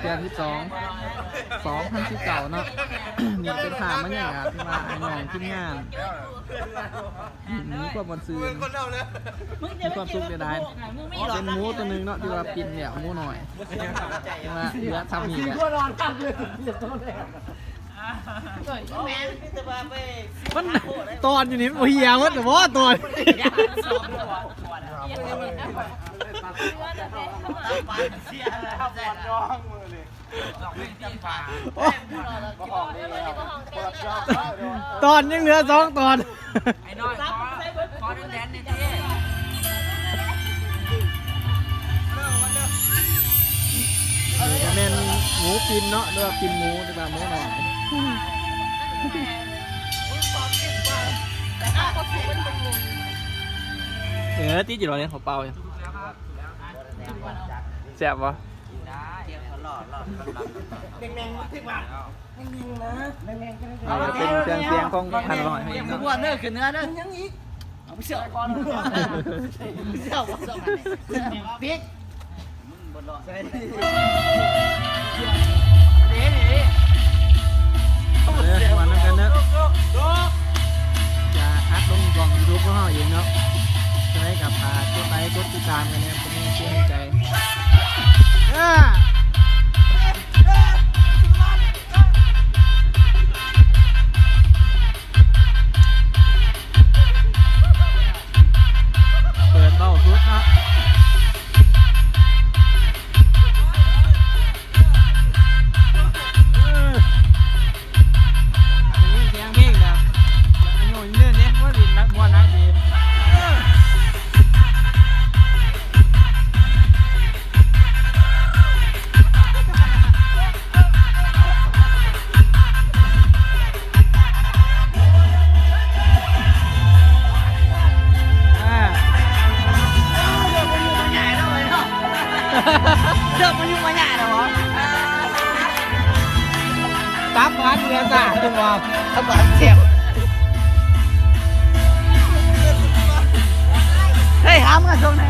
ເດືອນສິບສອງ ສອງພັນສິບເກົ້າເນາະ ນີ້ເປັນພາບບັນຍາກາດທີ່ວ່າອ້າຍນ້ອງທີມງານ ມີຄວາມມ່ວນຊື່ນ ມີຄວາມສຸກຫຼາຍໆ ເປັນໝູຕົວໜຶ່ງເນາະ ທີ່ວ່າປິ່ນແລ້ວ ໝູນ້ອຍ ທີ່ວ່າເຫຼືອຊ່ຳນີ້ແຫຼະ ມັນຕອນຢູ່ນີ້ ມັນບໍ່ເຫ່ຍໝົດບໍ ຕອນ ໂອ້ຍ ຕອນຍັງເຫຼືອສອງຕອນ ໄອ້ນ້ອຍ ຂໍ ຂໍແດນໆ ແດ່ຕິ ເອີ ບໍ່ແມ່ນໝູປິ່ນເນາະ ຫຼືວ່າປິ່ນໝູ ຫຼືວ່າໝູນ້ອຍ ເອີ ຕິດຢູ່ດອກ ເລີຍເຂົາເປົ່າຢູ່ ແຊບບໍ່? ເປັນເຄື່ອງສຽງຂອງພັນຮ້ອຍເຮົາເອງເນາະ ເດີ ຂຶ້ນເໜືອເດີ ຍັງອີກ ເອົາໄປເຊື່ອກ່ອນ ເຊື່ອບໍ່ ເຊື່ອ ປິດ ເດ້ ເດີ ມານຳກັນເດີ ຈະອັດລົງຊ່ອງຢູທູບຂອງເຮົາເອງເນາະ ຈັ່ງໃດກໍຝາກກົດໄລກົດຕິດຕາມກັນແດ່ ເປັນແຮງເຊຍແຮງໃຈ ເອີ ເປີດເບົາສຸດເນາະ ເອີ ໄດ້ຍິນສຽງເພງແລ້ວ ອາຍຸຍືນເດ້ ໂອ້ຍ ຫຼິ້ນໜັກ ມ່ວນໜັກດີ ເອີ. ອ່າ ເລີ່ມມາຫຍຸ້ງມາຫຍັງແລ້ວເນາະ ເລີ່ມມາຫຍຸ້ງມາຫຍັງແລ້ວເນາະ ຕັບຫວານເຫຼືອຊາດ ເຫັນບໍ່? ຕັບຫວານເຈັບ ເຮີ້ຍ ຫາມາສົ່ງແດ່.